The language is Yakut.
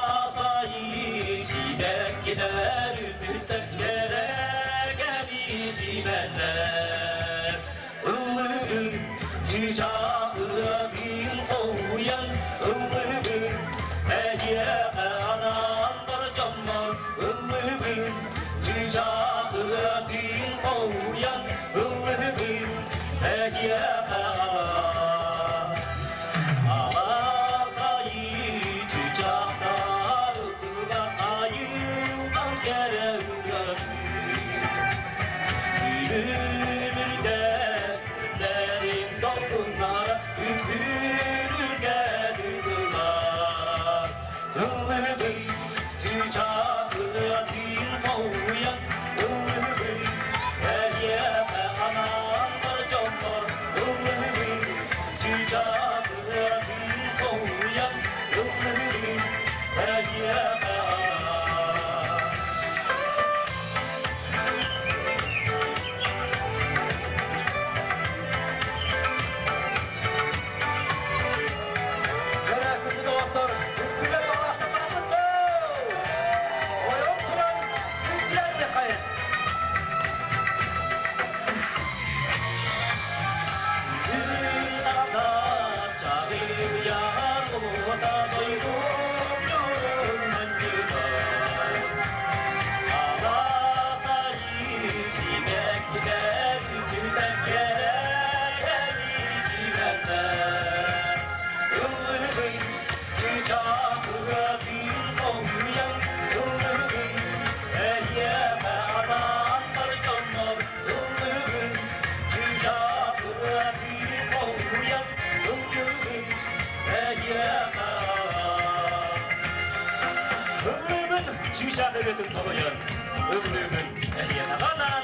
Аласайы сибэккилэр үтүктэрэ кэбисибэтэр. Ыллыгын чыычаах ырыатын хоһуйан, ыллыгын эһиэхэ анаан бар дьоннор, ыллыгын чыычаах ырыатын хоһуйан, ыллыгын эһиэхэ анаан. Аласайы чыычаахтар ыллыылар айылҕан кэрэ ырыатын. Күлүмүрдэс күллэрин долгуннара үҥкүүлүүргэ дылылар. Ыллыыбын чыычаах ырыатын хоһуйан, ыллыыбын эһиэхэ анаан бар дьоннор, ыллыыбын чыычаах ырыатын хоһуйан, ыллыыбын эһиэхэ анаан. Кэрэ күндү доҕоттор, үҥкүүлэр баҕалаахтар бараммыт Ойон туран үҥкүүлэр диэххэйин. Күн тахсар чаҕыйар уота дойдум ньурун манньытар. Аласайы сибэккилэр үтүтэн кэрэ сибэттэр. Ыллыгын чыычаах ырыатын хоһуйан, ыллыгын эһиэхэ анаан бар дьоннор, ыллыгын чыычаах ырыатын хоһуйан, ыллыгын эһиэхэ анаан. Ыллыыбын чыычаах ырыатын хоһуйан, ыллыыбын эһиэхэ анаан.